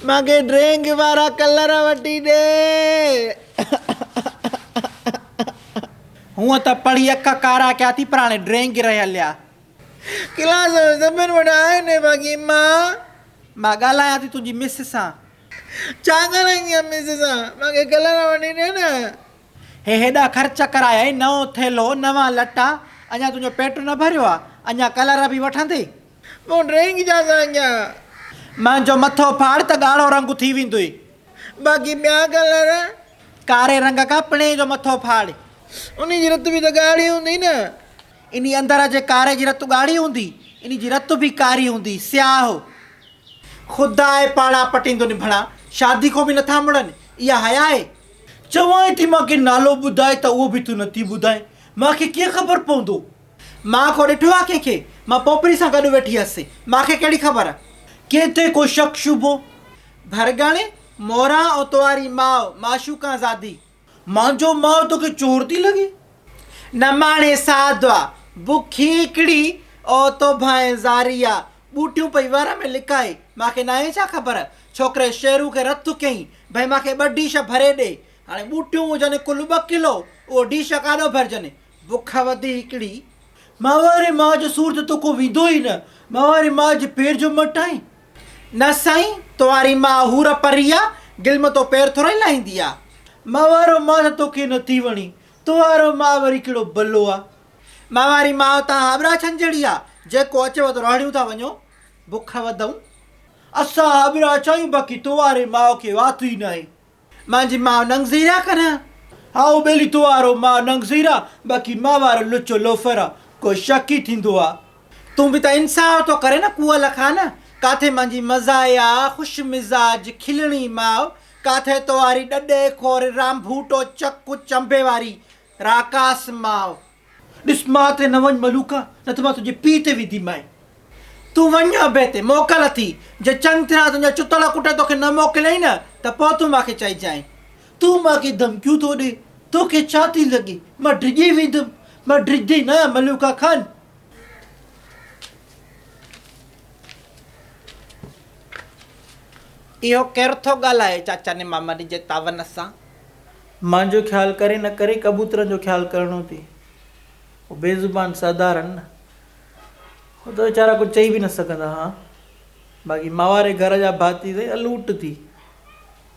مان کي ڊرينگ وارا ڪلر وٺي ڏي. هونء ته پڙهي اک ڪارا ڪيا ٿي پر هاڻي ڊرينگ رهي هليا. ڪلاس ۾ سڀن وٽ آهن باقي مان. مان ڳالهايان ٿي تنهنجي مس سان. ڇا ڳالهائيندي آهين مس سان؟ مان کي ڪلر وٺي ڏي نه. هي هيڏا خرچ ڪرايائي، نئون ٿيلهو، نوان لٽا، اڃا تنهنجو پيٽ نه ڀريو آ، اڃا ڪلر به وٺندي؟ پوء ڊرينگ ڇا سان ڪيان؟ منهنجو مٿو ڦاڙ ته ڳاڙهو رنگ ٿي ويندوئي. باقي ٻيا ڪلر؟ ڪاري رنگ کان پڻهين جو مٿو ڦاڙ. انهي جي رت به ته ڳاڙهي هوندي نه؟ انهي اندر جي ڪاري جي رت ڳاڙهي هوندي، انهي جي رت به ڪاري هوندي، سياهه. خدا ئي پاڙان پٽيندو نڀڻا، شادي کان به نٿا مڙن، اها حيا آهي؟ چوانء ٿي مان کي نالو ٻڌاء ته اهو به تون نٿي ٻڌائين، مان کي ڪيئن خبر پوندو؟ مان ڪو ڏٺو آ ڪنهن کي؟ مان پوپري سان گڏ ويٺي هيس، مان کي ڪهڙي خبر؟ ڪنهن تي ڪو شڪ شبهو؟ ڀرڳڻ، موران او تواري ماء، معشوقان زادي. مانجو ماء توکي چور ٿي لڳي؟ نماڻي ساڌ آ، بکي هڪڙي، او تو ڀانء زاري آ، ٻوٽيون پئي ور ۾ لڪائي، مان کي ناهي ڇا خبر؟ ڇوڪري شيرو کي رٿ ڪيائين، ڀئي مان کي ٻه ڊيش ڀري ڏي. هاڻي ٻوٽيون هجن ڪل ٻه ڪلو، اهو ڊيش ڪاڏو ڀرجن؟ بک وڌي هڪڙي. مان واري ماء جو سور ته توکان ويندو ئي نه، مان واري ماء جي پير جو مٽ آهين. نه سائين، تو واري ماء حور پري آ، گلم تو پير ٿورئي لاهيندي آ. مان وارو ماء ته توکي نٿي وڻي، تو وارو ماء وري ڪهڙو بلو آ. مان واري ماء تان هاٻراڇن جهڙي آ، جيڪو اچيو ته رهڙيون ٿا وڃو، بک وڌئون. اسان هاٻراڇا آهيون، باقي تو واري ماء کي وات ئي ناهي. مانجي ماء ننگزير آ ڪنه؟ هائو ٻيلي تو وارو ماء ننگزير آ، باقي مان وارو لچو لوفر آ، ڪو شڪ ئي ٿيندو آ. تون به ته انصاف ٿو ڪرين نه ڪوئل خان، ڪاٿي مانجي مزاحيه، خوش مزاج، کلڻي ماء، ڪاٿي تو واري ڏڏي خور، رانڀوٽو چڪ چنبي واري راڪاس ماء. ڏس مان تي نه وڃ ملوڪا، نه ته مان تنهنجي پيء تي وينديمانء. تون وڃ ابي تي، موڪل اٿي. جي چڱ طرح تنهنجا چتڙ ڪٽي توکي نه موڪليائين نه ته پوء تون مان کي چئجانء. تون مان کي ڌمڪيون ٿو ڏي، توکي ڇا ٿي لڳي، مان ڊڄي ويندم؟ مان ڊڄندي نه آهيان ملوڪا خان. اهو ڪير ٿو ڳالهائي چاچا نمامن جي تعاون سان؟ مانجو خيال ڪري نه ڪري ڪبوترن جو خيال ڪرڻو ٿي. هو بي زبان سردار آهن نه. هو ته ويچارا ڪجهه چئي به نه سگهندا ها. باقي مان واري گهر جا ڀاتي سائين الوٽ ٿي.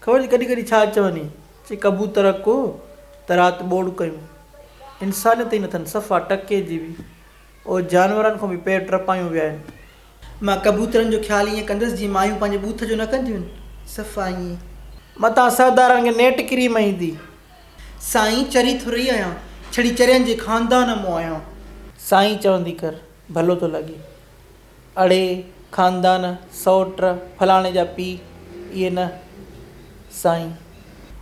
خبر ٿي ڪڏهن ڪڏهن ڇا چوني چي ڪبوتر ڪو ته رات ٻوڙ ڪيون. انسانيت ئي نه اٿن صفا ٽڪي جي به. او جانورن کان به پير ٽپايون ويا آهن. مان ڪبوترن جو خيال ائين ڪندس جيئن مايون پنهنجي ٻوٿ جو نه ڪنديون آهن، صفا ائين. متان سردارن کي نيٽ ڪريم ايندي. سائين چري ٿورئي آهيان، ڇڙي چرين جي خاندان مون آهيان. سائين چوندي ڪر، ڀلو ٿو لڳي. اڙي، خاندان، سئوٽ، فلاڻي جا پيء، اهي نه، سائين.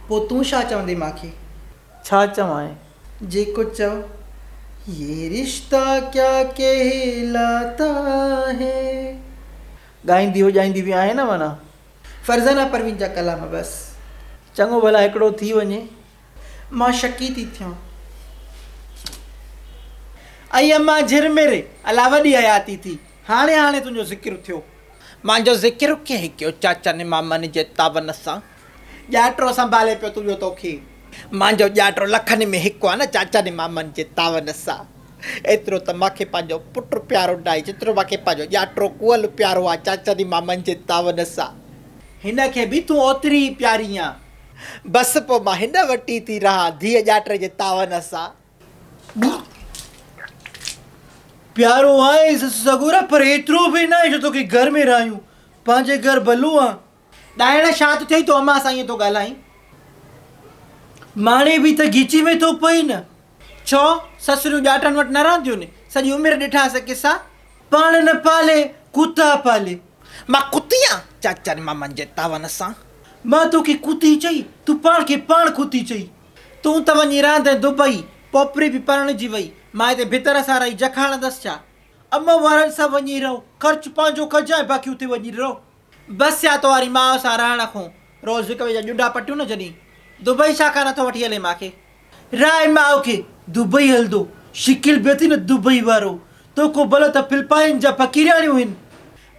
پوء تون ڇا چوندين مان کي؟ ڇا چوانء؟ جيڪو چئو، يي رشتا ڪيا ڪهلاتا هي. ڳائيندي وڄائيندي به آهين نه معنيٰ. فرزانه پروين جا ڪلام بس. چڱو ڀلا هڪڙو ٿي وڃي. مان شڪي ٿي ٿيان. ائي امان جهرمر، الا وڏي حياتي ٿي. هاڻي هاڻي تنهنجو ذڪر ٿيو. مانجو ذڪر ڪنهن ڪيو چاچن مامن جي تعاون سان. ڄاٽرو سنڀالي پيو تنهنجو توکي. مانجو ڄاٽرو لکن ۾ هڪ آ نه چاچن مامن جي تعاون سان. ايترو ته مانکي پنهنجو پٽ پيارو ناهي جيترو مانکي پنهنجو ڄاٽرو ڪوئل پيارو آ چاچن مامن جي تعاون سان. هن کي به تون اوتري ئي پياري آن. بس پوء مان هن وٽ ئي ٿي رهان ڌيء ڄاٽري جي تعاون سان. پيارو آهين سس سڳورا پر ايترو به ناهي جو توکي گهر ۾ رهايون. پنهنجي گهر ڀلو آن. ڏائڻ ڇا ٿو ٿئي تون امان سان ائين ٿو ڳالهائين. ماڻي به ته گيچي ۾ ٿو پئي نه. ڇو سسريون ڄاٽن وٽ نه رهنديون. سڄي عمر ڏٺا سي قصا. پاڻ نه پالي ڪتا پالي. مان ڪتي آن چاچن مامن جي تعاون سان. مان توکي ڪتي چئي تون پاڻ کي پاڻ ڪتي چئي. تون ته وڃي رهندين دبئي. پوپري به پرڻجي وئي. مان هتي ڀتر سان رهي جکاڻندس ڇا. امان وارن سان وڃي رهو. خرچ پنهنجو ڪجانء باقي اتي وڃي رهو. بس يا تو واري ماء سان رهڻ کون روز هڪ ٻئي جا ڄنڊا پٽيون نه جڏهين دبئي ڇا کان نٿو وٺي هلين ماکي. راء ماء کي دبئي هلندو شڪل به اٿي نه دبئي وارو توکون ڀلو ته فلپائن جا فقيرياڻيون هن.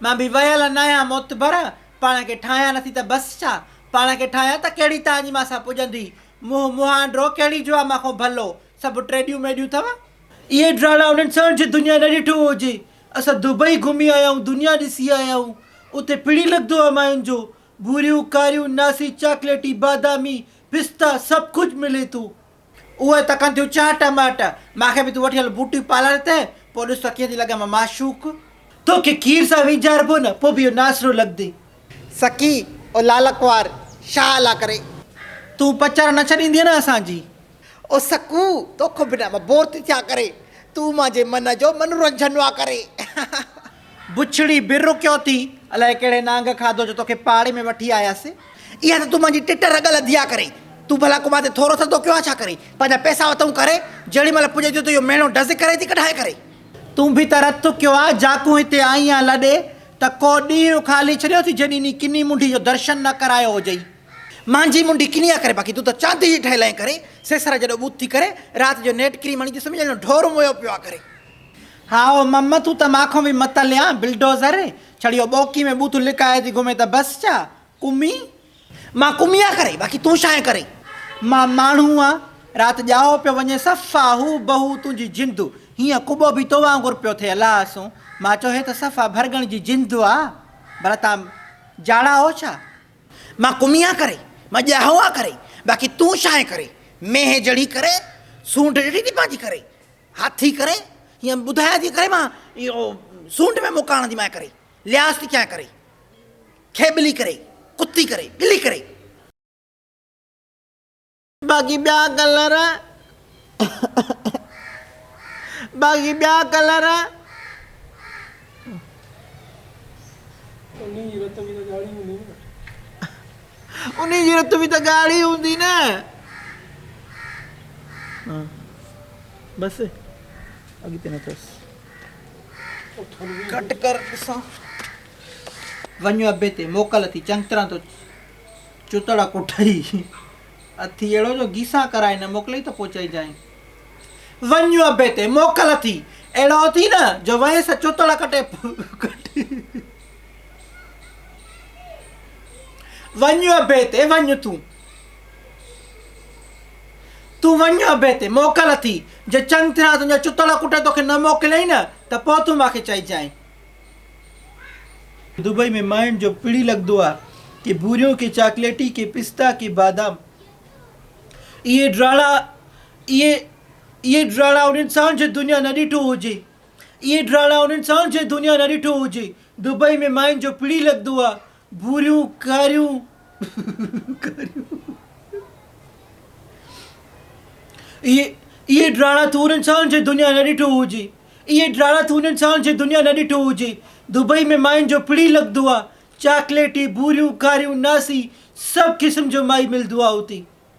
مان به ويل ناهيان معتبر پاڻ کي ٺاهيان نٿي ته بس ڇا؟ پاڻ کي ٺاهيان ته ڪهڙي توهان جي مان سان پڄندي؟ منهن مهانڊو ڪهڙي جو آ مان کان ڀلو؟ سڀ ٽيڏيون ميڏيون اٿو. اهي ڊراڙا انهن سان جي دنيا نه ڏٺو هجي. اسان دبئي گهمي آيا آهيون، دنيا ڏسي آيا آهيون. اتي پڙي لڳندو آ ماين جو. ڀوريون، ڪاريون، ناسي، چاڪليٽي، بادامي، پستا سڀ ڪجهه ملي ٿو. اهي ته ڪن ٿيون چهٽ مهٽ. مان کي به تون وٺي هل بوٽي پارلر تي، پوء ڏس ته ڪيئن ٿي لڳان مان معشوق. توکي کير سان وينجهاربو نه، پوء به اهو ناسرو لڳندين. سڪي، او لالڪوار، شاهه الله ڪري. تون پچر نه ڇڏيندينء نه اسان جي. او سڪو، توکان بنا مان بور ٿي ٿيان ڪري. تون مانجي من جو منورنجن آ ڪري. بڇڙي به رڪيو ٿي. الائي ڪهڙي نانگ کاڌو جو توکي پاڙي ۾ وٺي آيس. اها ته تون مانجي ٽٽ رڳ لڌي آ ڪري. تون ڀلا ڪو مان تي ٿورو ٿڌو ڪيو آ ڇا ڪري. پنهنجا پئسا وتئون ڪري. جهڙي مهل پڄي ٿيو ته اهو ميڻو ڊز ڪري ٿي ڪڍائي ڪري. تون به ته رت ڪيو آ، جاڪون هتي آئين آ لڏي ته ڪو ڏينهن خالي ڇڏيو ٿي جنهن ڏينهن ڪني منڍي جو درشن نه ڪرايو هجئي. مانجي منڍي ڪني آ ڪري باقي تون ته چاندي جي ٺهيل آهين ڪري. سيسر جيڏو ٻوٿ ٿي ڪري. رات جو نيٽ ڪريم هڻي ٿي سمهين ڄڻ ڍور مويو پيو آ ڪري. هائو مم تون ته ماکون به متل آن بلڊوزر، ڇڙيو ٻوڪي ۾ ٻوٿ لڪائي ٿي گهمين ته بس ڇا؟ ڪمي؟ مان ڪمي آن ڪري، باقي تون ڇا آهين ڪري؟ مان ماڻهو آن، رات ڄائو پيو وڃين صفا هو بهو تنهنجي جند، هينئن ڪٻو به تو وانگر پيو ٿئي الله سون، مان چيو هي ته صفا ڀرڳڻ جي جند آ، ڀلا تان جاڙا هو ڇا؟ مان ڪمي آن ڪري، مان ڄاهو آن ڪري، باقي تون ڇا آهين ڪري؟ مينهن جهڙي ڪري، سونڍ ڏٺي ٿي پنهنجي ڪري، هاٿي ڪري، هينئن ٻڌايان ٿي ڪري مان اهو سونڍ ۾ مڪاڻ ٿي مان ڪري، لياس ٿي ڪيان ڪري، کيٻلي ڪري، ڪتي ڪري، ٻلي ڪري. باقي ٻيا ڪلر باقي ٻيا ڪلر. انهي جي رت به ته ڳاڙهي هوندي نه. بس اڳتي نه ٿس. گهٽ ڪر ڏسان. وڃ ابي تي موڪل ٿي چڱ طرح تو چتڙا ڪٺئي. اٿي اهڙو جو گيسان ڪرائي نه موڪلئي ته پوء چئجانء. وڃ ابي تي موڪل ٿي اهڙو اٿي نه جو وهيس چتڙا ڪٽي ڪٽي. وڃ ابي تي وڃ تون. تون وڃ ابي تي موڪل اٿي جي چڱ طرح تنهنجا چتڙا ڪٽي توکي نه موڪليائين نه ته پوء تون مان کي چئجانء. دبئي ۾ ماين جو پڙي لڳندو آ ڪي ڀوريون ڪي چاڪليٽي ڪي پستا ڪي بادام. اهي ڊراڙا اهي اهي ڊراڙا انهن سان جي دنيا نه ڏٺو هجي. اهي ڊراڙا انهن سان جي دنيا نه ڏٺو هجي. دبئي ۾ ماين جو پڙي لڳندو آ ڀوريون ڪاريون ڪاريون. اهي اهي ڊراڙا تون انهن سان جي دنيا نه ڏٺو هجي. اهي ڊراڙا تون انهن سان جي دنيا نه ڏٺو هجي. دبئي ۾ ماين جو پڙي لڳندو آ. چاڪليٽي، ڀوريون، ڪاريون، ناسي سڀ قسم جو مائي ملدو آ اتي.